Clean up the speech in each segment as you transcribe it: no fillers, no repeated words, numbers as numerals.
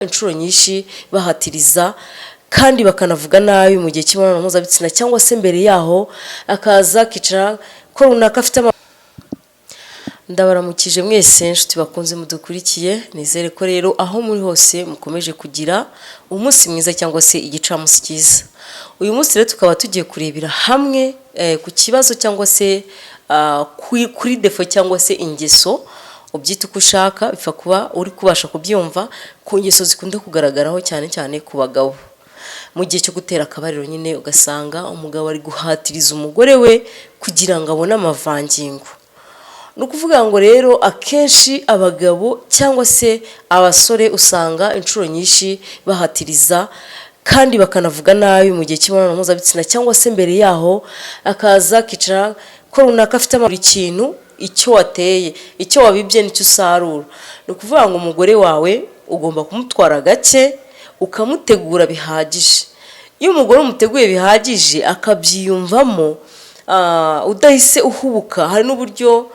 Inshuro nyinshi bahatiriza kandi bakanavuga nabi mu gihe cy'imibonano mpuzabitsina cyangwa se mbere yaho, akaza akicara ko runaka afite ama. Ndabaramukije mwese, inshuti bakunze mudukurikiye. Nizere ko rero aho muri hose mukomeje kugira umunsi mwiza cyangwa se igicamunsi cyiza. Uyu munsi rero tukaba tugiye kurebera hamwe ku kibazo cyangwa se kuri défaut cyangwa se ingeso, ubyita uko ushaka, bipfa kuba uri kubasha kubyumva, ku ngeso zikunda kugaragaraho cyane cyane ku bagabo mu gihe cyo gutera akabariro. Nyine ugasanga umugabo ari guhatiriza umugore we kugira ngo abone amavangingo. Ni ukuvuga ngo rero akenshi abagabo cyangwa se abasore usanga inshuro nyinshi bahatiriza kandi bakanavuga nabi mu gihe cy'imibonano mpuzabitsina cyangwa se mbere yaho, akaza akicara ko runaka afite buri kintu. Icyo wateye, icyo wabibye, nicyo usarura. Ni ukuvuga ngo umugore wawe ugomba kumutwara gake, ukamutegura bihagije. Iyo umugore umuteguye bihagije akabyiyumvamo, udahise uhubuka, hari n'uburyo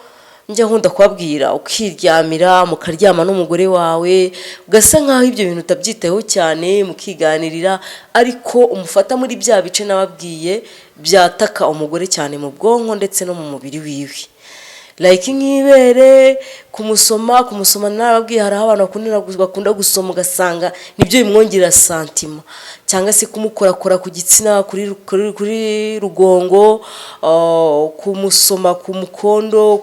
njya nkunda kubabwira, ukiryamira, mukaryama n'umugore wawe, ugasa nkaho ibyo bintu utabyitayeho cyane, mukiganirira, ariko umufata muri bya bice nababwiye byataka umugore cyane mu bwonko ndetse no mu mubiri wiwe, like nk'ibere, kumusoma. Kumusoma nababwiye, hari aho abantu bakunda gusoma, ugasanga nibyo bimwongerera sentiment, cyangwa se kumukorakora ku gitsina, kuri rugongo, kumusoma ku mukondo,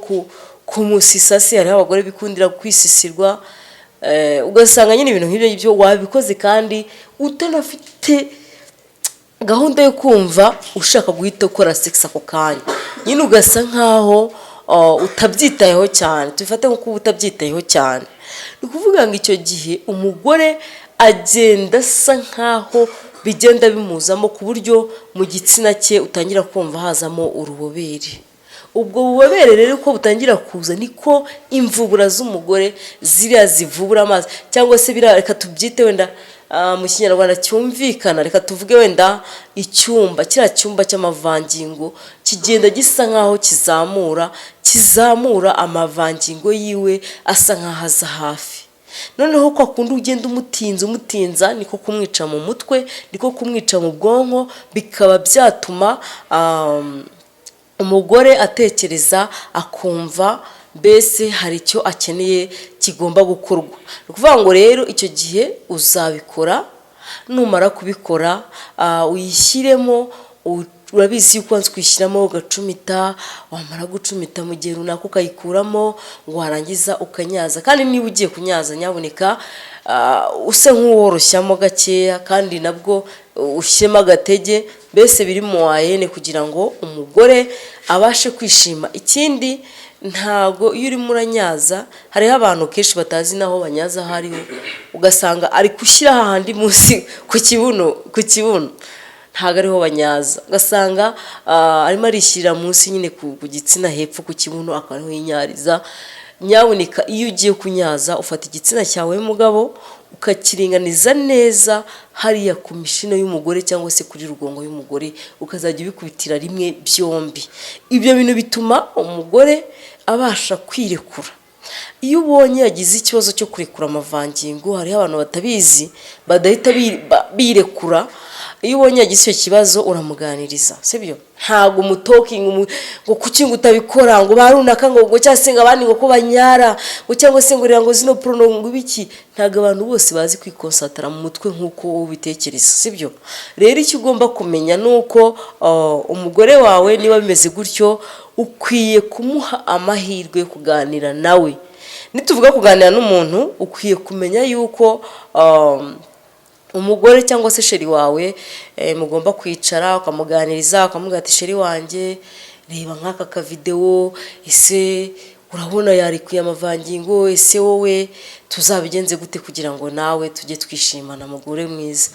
kumusisa se. Hariho abagore bikundira kwisisirwa, ugasanga nyine ibintu nk'ibyo ngibyo wabikoze kandi utanafite gahunda yo kumva ushaka guhita ukora sex ako kanya. Nyine ugasa nkaho utabyitayeho cyane, tubifate nko kuba utabyitayeho cyane. Ni ukuvuga ngo icyo gihe umugore agenda asa nkaho bigenda bimuzamo, ku buryo mu gitsina cye utangira kumva hazamo urubobere. Ubwo bubobere rero uko butangira kuza, niko imvubura z'umugore ziriya zivubura amazi, cyangwa se biriya, reka tubyite wenda mu Kinyarwanda cyumvikana, reka tuvuge wenda icyumba, kiriya cyumba cy'amavangingo kigenda gisa nkaho kizamura amavangingo yiwe, asa nkaho aza hafi. Noneho kwa kundi ugenda umutinza, umutinza, niko kumwica mu mutwe, niko kumwica mu bwonko, bikaba byatuma umugore atekereza, akumva mbese hari icyo akeneye kigomba gukorwa. Ni ukuvuga ngo rero icyo gihe uzabikora, numara kubikora uyishyiremo. Urabizi yuko ubanza ukuyishyiramo ugacumita, wamara gucumita mu gihe runaka ukayikuramo, warangiza ukanyaza. Kandi niba ugiye kunyaza, nyabuneka use nk'uworoshyamo gakeya, kandi nabwo ushyiremo agatege, mbese biri mu wayene, kugira ngo umugore abashe kwishima. Ikindi, ntago iyo urimo uranyaza, hariho abantu kenshi batazi n'aho banyaza aho ariho, ugasanga ari gushyira hahandi munsi ku kibuno, ntabwo ariho banyaza. Ugasanga arimo arishyirira munsi nyine ku gitsina hepfo ku kibuno, akaba ariho yinyariza. Nyabuneka, iyo ugiye kunyaza, ufata igitsina cyawe mugabo ukakiringaniza neza hariya ku mishino y'umugore cyangwa se kuri rugongo y'umugore, ukazajya ubikubitira rimwe byombi. Ibyo bintu bituma umugore abasha kwirekura. Iyo ubonye yagize ikibazo cyo kurekura amavangingo, hariho abantu batabizi badahita birekura. Iyo ubonye yagize icyo kibazo, uramuganiriza, sibyo? Ntabwo umutalkinga ngo kuki ngo utabikora, ngo ba runaka, ngo cyangwa se ngo abandi ngo ko banyara, ngo cyangwa se ngo reba ngo zino porono, ngo ibiki. Ntabwo abantu bose bazi kwikonsatara mu mutwe nk'uko wowe ubitekereza, sibyo? Rero icyo ugomba kumenya ni uko umugore wawe niba bimeze gutyo, ukwiye kumuha amahirwe yo kuganira nawe. Nituvuga kuganira n'umuntu, ukwiye kumenya yuko umugore cyangwa se chéri wawe mugomba kwicara ukamuganiriza, ukamubwira ati: "Chéri wanjye, reba nk'aka kavidewo, ese urabona yarekuye amavangingo? Ese wowe tuzabigenze gute kugira ngo nawe tujye twishimana, mugore mwiza?"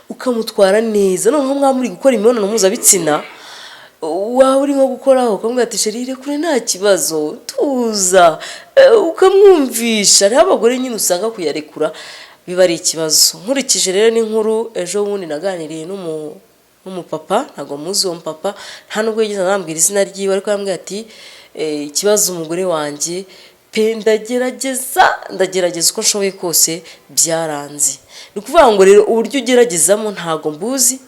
Ukamutwara neza. Noneho mwaba muri gukora imibonano mpuzabitsina, waba uri nko gukoraho, ukamubwira ati: "Chéri, rekure, nta kibazo, tuza," ukamwumvisha. Hariho abagore nyine usanga kuyarekura biba ari ikibazo. Nkurikije rero n'inkuru ejo bundi naganiriye n'umupapa, ntabwo muzi uwo mupapa, nta nubwo yigeze anambwira izina ryiwe, ariko yambwiye ati: "Ikibazo umugore wanjye Pe, ndagerageza, ndagerageza uko nshoboye kose, byaranze. Ni ukuvuga ngo rero uburyo ugeragezamo ntago mbuzi.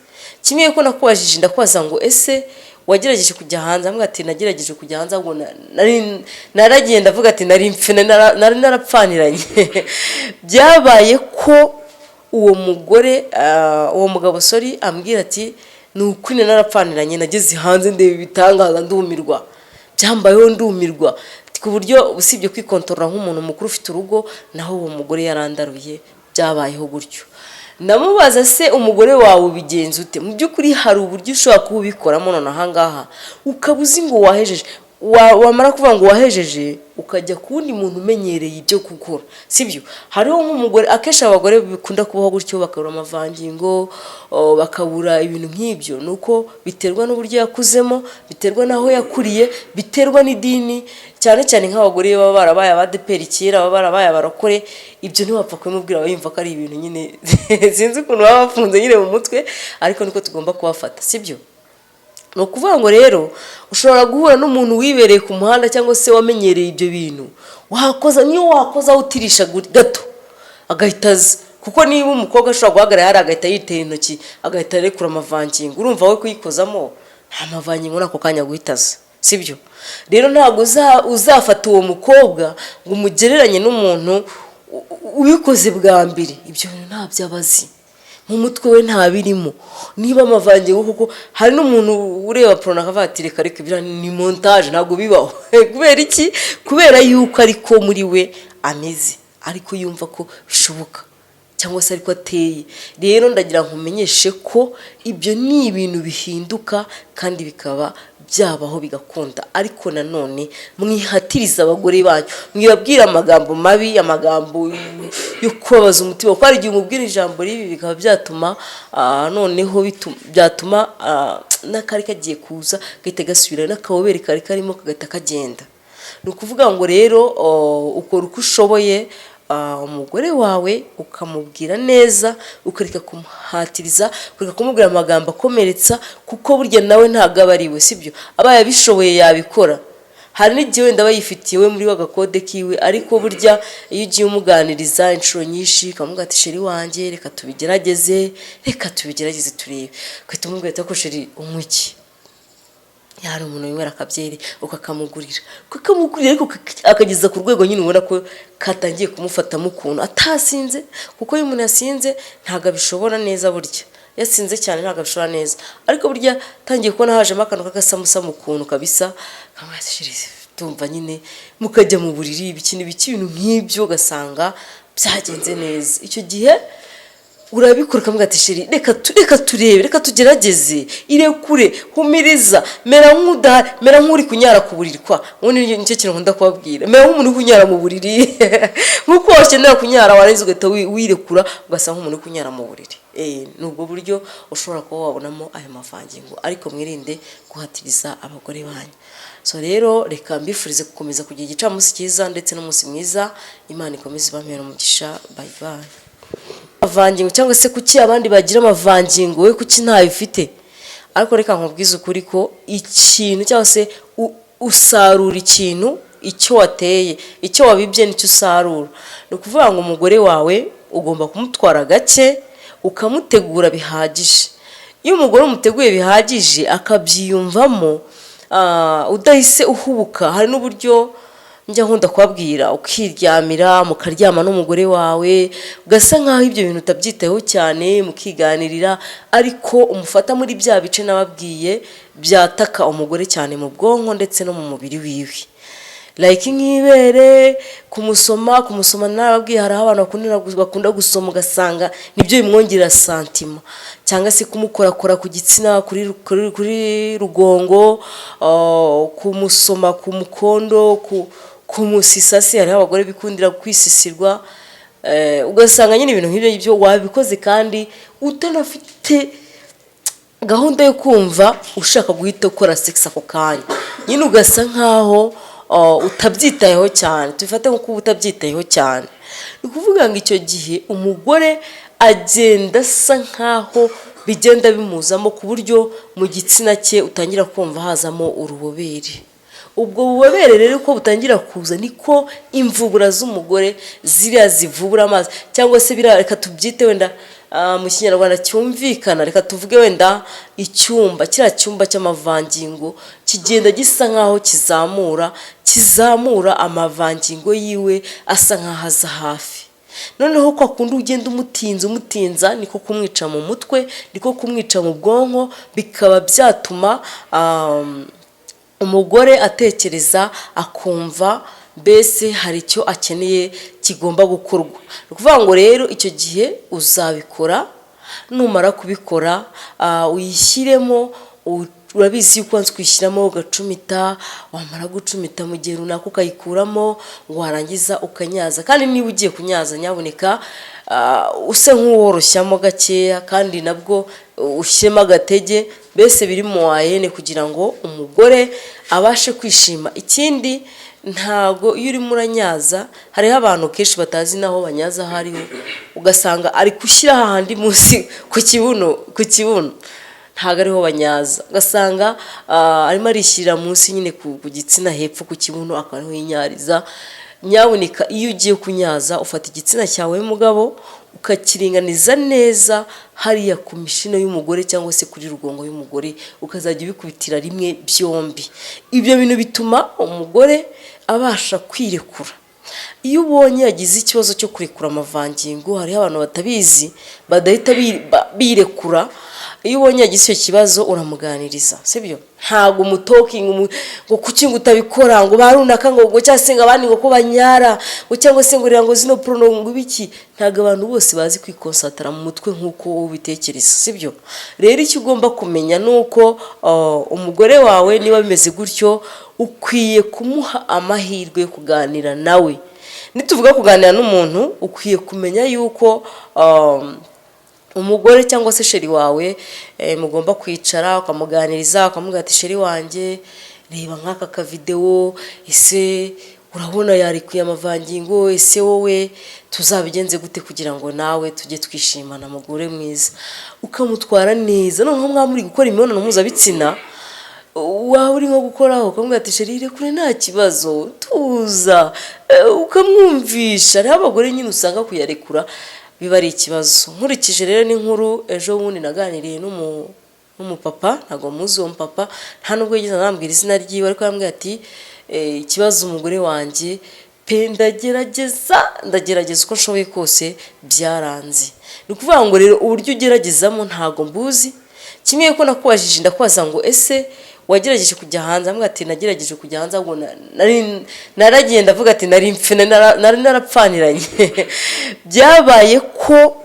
Kimwe ko nakubajije, ndakubaza ngo: "Ese wagerageje kujya hanze?" Ambwira ati: "Nagerageje kujya hanze, ahubwo naragiye." Ndavuga ati: "Nari mfe, nari narapfaniranye." Byabaye ko uwo mugore, uwo mugabo, sorry, ambwira ati: "Ni ukuri nari narapfaniranye, nageze hanze ndeba ibitangaza ndumirwa, byambayeho ndumirwa." Ati, ku buryo usibye kwikontorora nk'umuntu mukuru ufite urugo, naho uwo mugore yarandaruye. Byabayeho gutyo. Ndamubaza: "Se umugore wawe ubigenza ute?" Mu by'ukuri hari uburyo ushobora kuba ubikoramo none ahangaha ukaba uzi ngo wahejeje. Wamara kuvuga ngo wahejeje, ukajya ku wundi muntu umenyereye ibyo gukora, sibyo? Hariho nk'umugore, akenshi abagore bikunda kubaho gutyo, bakabura amavangingo, bakabura ibintu nk'ibyo. Ni uko biterwa n'uburyo yakuzemo, biterwa n'aho yakuriye, biterwa n'idini, cyane cyane nk'abagore baba barabaye abadeperi kera, baba barabaye abarokore. Ibyo ntiwapfa kubimubwira, aba yumva ko ari ibintu nyine, sinzi ukuntu baba bafunze nyine mu mutwe, ariko niko tugomba kubafata, sibyo? Ni ukuvuga ngo rero ushobora guhura n'umuntu wibereye ku muhanda cyangwa se wamenyereye ibyo bintu, wakoza, niyo wakoza utirisha gato agahita aza. Kuko niba umukobwa ashobora guhagarara hariya agahita yitera intoki, agahita arekura amavangingo, urumva we kuyikozamo nta mavangingo n'ako kanya guhita aza, sibyo? Rero ntabwo uzafata uwo mukobwa ngo umugereranye n'umuntu ubikoze bwa mbere. Ibyo bintu ntabyo aba azi mu mutwe we, ntabirimo. Niba amavangingo kuko hari n'umuntu ureba porno akavuga ati: "Reka reka, ibyo ni montage, ntabwo bibaho." Kubera iki? Kubera yuko ariko muri we ameze, ariko yumva ko bishoboka cyangwa se ariko ateye. Rero ndagira ngo nkumenyeshe ko ibyo ni ibintu bihinduka kandi bikaba byabaho bigakunda. Ariko nanone mwihatiriza abagore banyu, mwibabwira amagambo mabi, amagambo yo kubabaza umutima, kuko hari igihe umubwira ijambo ribi bikaba byatuma noneho byatuma n'akari kagiye kuza gahita gasubira, n'akabobere kari karimo kagahita kagenda. Ni ukuvuga ngo rero ukora uko ushoboye, umugore wawe ukamubwira neza, ukareka kumuhatiriza, ukareka kumubwira amagambo akomeretsa, kuko burya nawe ntabwo aba ari we, sibyo? Abaye abishoboye yabikora. Hari n'igihe wenda aba yifitiye we muri we agakode kiwe, ariko burya iyo ugiye umuganiriza inshuro nyinshi, ukamubwira ati: "Chéri wanjye, reka tubigerageze, reka tubigerageze turebe," ugahita umubwira ati: "Ko chéri, unywa iki?" Hari umuntu winywera akabyeri, ukakamugurira, ukakamugurira, ariko akageza ku rwego nyine ubona ko katangiye kumufatamo ukuntu atasinze. Kuko iyo umuntu yasinze ntabwo abishobora neza. Burya yasinze cyane ntabwo abishobora neza, ariko burya atangiye kubona hajemo akantu k'agasamusamu ukuntu kabisa, tumva nyine mukajya mu buriri, ibiki n'ibiki, ibintu nk'ibyo, ugasanga byagenze neza. Icyo gihe urabikora, ukamubwira ati: "Chéri, reka turebe, reka tugerageze, irekure, humiriza, mera nk'udahari, mera nk'uri kunyara ku buriri." Kwa ubundi nicyo kintu nkunda kubabwira: mera nk'umuntu uri kunyara mu buriri, nk'uko wakenera kunyara, warangiza ugahita wirekura, ugasa nk'umuntu uri kunyara mu buriri. Ni ubwo buryo ushobora kuba wabonamo ayo mavangingo, ariko mwirinde guhatiriza abagore banyu. So rero reka mbifurize gukomeza kugira igicamunsi cyiza ndetse n'umunsi mwiza. Imana ikomeze ibamere umugisha. Bye bye. Amavangingo, cyangwa se kuki abandi bagira amavangingo, we kuki ntayo ufite? Ariko reka nkubwize ukuri ko ikintu, cyangwa se usarura ikintu icyo wateye, icyo wabibye nicyo usarura. Ni ukuvuga ngo umugore wawe ugomba kumutwara gake, ukamutegura bihagije. Iyo umugore umuteguye bihagije akabyiyumvamo, udahise uhubuka. Hari n'uburyo njya nkunda kubabwira, ukiryamira, mukaryama n'umugore wawe, ugasa nk'aho ibyo bintu utabyitayeho cyane, mukiganirira, ariko umufata muri bya bice nababwiye byataka umugore cyane mu bwonko ndetse no mu mubiri wiwe, like nk'ibere, kumusoma. Kumusoma nababwiye, hari aho abantu bakunda gusoma, ugasanga nibyo bimwongerera sentiment, cyangwa se kumukorakora ku gitsina, kuri rugongo, kumusoma ku mukondo, kumusisasi. Hariho abagore bikundira kwisisirwa, ugasanga nyine ibintu nk'ibyo ngibyo wabikoze kandi utanafite gahunda yo kumva ushaka guhita ukora sex ako kanya. Nyine ugasa nkaho utabyitayeho cyane, tubifate nko kuba utabyitayeho cyane. Ni ukuvuga ngo icyo gihe umugore agenda asa nkaho bigenda bimuzamo, ku buryo mu gitsina cye utangira kumva hazamo urubobere. Ubwo bubobere rero uko butangira kuza, niko imvubura z'umugore ziriya zivubura amazi, cyangwa se biriya, reka tubyite wenda mu Kinyarwanda cyumvikana, reka tuvuge wenda icyumba, kiriya cyumba cy'amavangingo kigenda gisa nk'aho kizamura amavangingo yiwe, asa nk'aho aza hafi. Noneho kwa kundi ugenda umutinza, umutinza, niko kumwica mu mutwe, niko kumwica mu bwonko, bikaba byatuma umugore atekereza, akumva mbese hari icyo akeneye kigomba gukorwa. Ni ukuvuga ngo rero icyo gihe uzabikora. Numara kubikora, uyishyiremo. Urabizi yuko ubanza kuyishyiramo ugacumita, wamara gucumita mu gihe runaka ukayikuramo, warangiza ukanyaza. Kandi niba ugiye kunyaza, nyabuneka use nk'uworoshyamo gakeya, kandi nabwo ushyiremo agatege, mbese biri mu wayene, kugira ngo umugore abashe kwishima. Ikindi, ntago iyo urimo uranyaza, hariho abantu kenshi batazi n'aho banyaza aho ariho, ugasanga ari gushyira hahandi munsi ku kibuno, ntabwo ariho banyaza. Ugasanga arimo arishyirira munsi nyine ku gitsina hepfo ku kibuno, akaba ariho yinyariza. Nyabuneka, iyo ugiye kunyaza, ufata igitsina cyawe mugabo, ukakiringaniza neza hariya ku mishino y'umugore cyangwa se kuri rugongo y'umugore, ukazajya ubikubitira rimwe byombi. Ibyo bintu bituma umugore abasha kwirekura. Iyo ubonye yagize ikibazo cyo kurekura amavangingo, hariho abantu batabizi, badahita birekura. Iyo ubonye yagize icyo kibazo, uramuganiriza, sibyo? Ntabwo umutalkinga ngo kuki ngo utabikora, ngo ba runaka, ngo cyangwa se ngo abandi ngo ko banyara, ngo cyangwa se ngo reba ngo zino porno, ngo ibiki. Ntabwo abantu bose bazi kwikonsatara mu mutwe nk'uko wowe ubitekereza, sibyo? Rero icyo ugomba kumenya ni uko umugore wawe niba bimeze gutyo, ukwiye kumuha amahirwe yo kuganira nawe. Nituvuga kuganira n'umuntu, ukwiye kumenya yuko umugore cyangwa se chéri wawe mugomba kwicara ukamuganiriza, ukamubwira ati: "Chéri wanjye, reba nk'aka kavidewo, ese urabona yarekuye amavangingo? Ese wowe tuzabigenze gute kugira ngo nawe tujye twishimana, mugore mwiza?" Ukamutwara neza. Noneho mwaba muri gukora imibonano mpuzabitsina, waba uri nko gukoraho, ukamubwira ati: "Chéri, rekure, nta kibazo, tuza," ukamwumvisha. Hariho abagore nyine usanga kuyarekura biba ari ikibazo. Nkurikije rero n'inkuru ejo bundi naganiriye n'umupapa, ntabwo muzi uwo mupapa, nta nubwo yigeze anambwira izina ryiwe, ariko yambwiye ati: "Ikibazo umugore wanjye pe, ndagerageza, ndagerageza uko nshoboye kose, byaranze." Ni ukuvuga ngo rero uburyo ugeragezamo ntabwo mbuzi. Kimwe ko nakubajije, ndakubaza ngo: "Ese wagerageje kujya hanze?" Ambwira ati: "Nagerageje kujya hanze, ahubwo naragiye, ndavuga ati nari mfe, nari narapfaniranye." Byabaye ko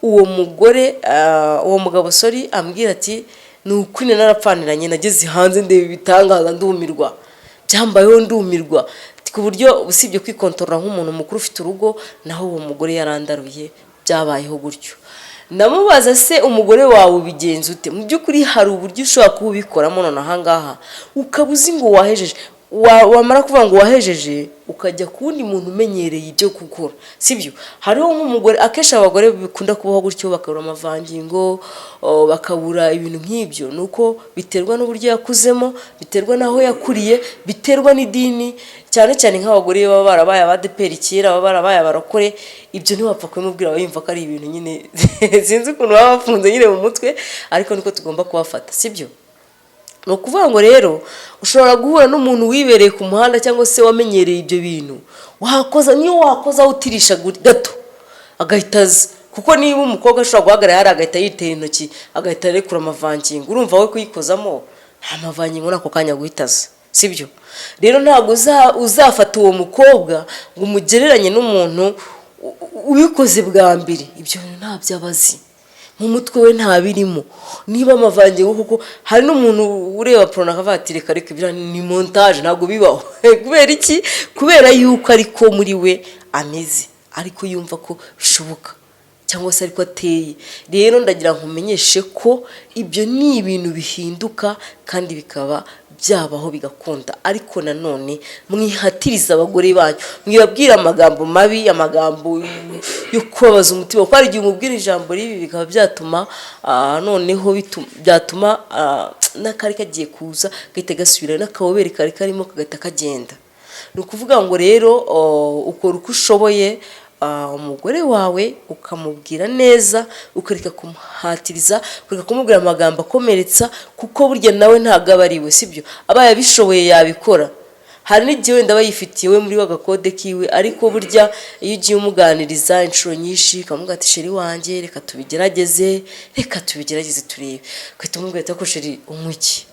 uwo mugore, uwo mugabo, sorry, ambwira ati: "Ni ukuri narapfaniranye, nageze hanze ndeba ibitangaza, ndumirwa, byambayeho ndumirwa." Ku buryo usibye kwikontorora nk'umuntu mukuru ufite urugo, naho uwo mugore yarandaruye. Byabayeho gutyo. Ndamubaza: "Se umugore wawe ubigenza ute?" Mu by'ukuri hari uburyo ushobora kuba ubikoramo none ahangaha, ukaba uzi ngo wahejeje, wamara kuvuga ngo wahejeje, ukajya ku wundi muntu umenyereye ibyo gukora, sibyo? Hariho nk'umugore, akenshi abagore bikunda kubaho gutyo, bakabura amavangingo, bakabura ibintu nk'ibyo, ni uko biterwa n'uburyo yakuzemo, biterwa n'aho yakuriye, biterwa n'idini, cyane cyane nk'abagore baba barabaye abadeperi kera, baba barabaye abarokore. Ibyo ntiwapfa kubimubwira, aba yumva ko ari ibintu nyine, sinzi ukuntu baba bafunze nyine mu mutwe, ariko niko tugomba kubafata, sibyo? Ni ukuvuga ngo rero ushobora guhura n'umuntu wibereye ku muhanda cyangwa se wamenyereye ibyo bintu, wakoza, niyo wakoza utirisha gato, agahita aza. Kuko niba umukobwa ashobora guhagarara hariya, agahita yitera intoki, agahita arekura amavangingo, urumva we kuyikozamo nta mavangingo muri ako kanya guhita aza, sibyo? Rero ntabwo uzafata uwo mukobwa ngo umugereranye n'umuntu ubikoze bwa mbere. Ibyo bintu ntabyo aba azi mu mutwe we, ntabirimo. Niba amavangingo, kuko hari n'umuntu ureba porno akavuga ati: "Reka reka, ibyo ni montage, ntabwo bibaho." Kubera iki? Kubera yuko ariko muri we ameze, ariko yumva ko bishoboka. Cyangwa se akabona umuntu uri cyangwa se ariko ateye. Rero ndagira ngo nkumenyeshe ko ibyo ni ibintu bihinduka kandi bikaba byabaho bigakunda. Ariko nanone mwihatiriza abagore banyu, mwibabwira amagambo mabi, amagambo yo kubabaza umutima, kuko hari igihe umubwira ijambo ribi bikaba byatuma noneho byatuma n'akari kagiye kuza gahita gasubira, n'akabobere kari karimo kagahita kagenda. Ni ukuvuga ngo rero ukora uko ushoboye, umugore wawe ukamubwira neza, ukareka kumuhatiriza, ukareka kumubwira amagambo akomeretsa, kuko burya nawe ntabwo aba ari we, sibyo? Abaye abishoboye yabikora. Hari n'igihe wenda aba yifitiye we muri we agakode kiwe, ariko burya iyo ugiye umuganiriza inshuro nyinshi, ukamubwira ati: "Chéri wanjye, reka tubigerageze, reka tubigerageze turebe," ugahita umubwira ati: "Ko chéri, unywa iki?"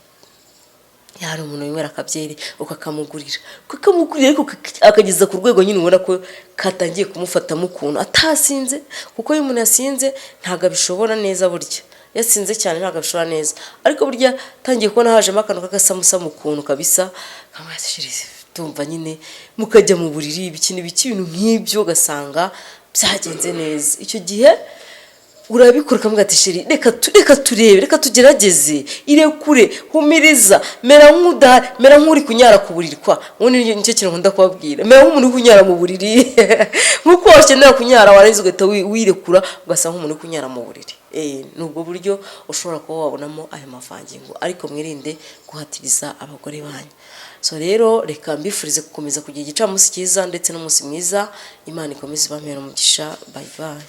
Hari umuntu winywera akabyeri, ukakamugurira, ariko akageza ku rwego nyine ubona ko katangiye kumufatamo ukuntu atasinze, kuko iyo umuntu yasinze ntabwo abishobora neza. Burya yasinze cyane ntabwo abishobora neza, ariko burya atangiye kubona hajemo akantu k'agasamusamu ukuntu kabisa, tumva nyine mukajya mu buriri, ibiki n'ibiki, ibintu nk'ibyo, ugasanga byagenze neza. Icyo gihe urabikora, ukamubwira ati: "Chéri, reka turebe, reka tugerageze, irekure, humiriza, mera nk'udahari, mera nk'uri kunyara ku buriri." Kwa ubundi nicyo kintu nkunda kubabwira: mera nk'umuntu uri kunyara mu buriri, nk'uko wakenera kunyara, warangiza ugahita wirekura, ugasa nk'umuntu uri kunyara mu buriri. Ni ubwo buryo ushobora kuba wabonamo ayo mavangingo, ariko mwirinde guhatiriza abagore banyu. So rero reka mbifurize gukomeza kugira igicamunsi cyiza ndetse n'umunsi mwiza. Imana ikomeze ibamere umugisha. Bye bye.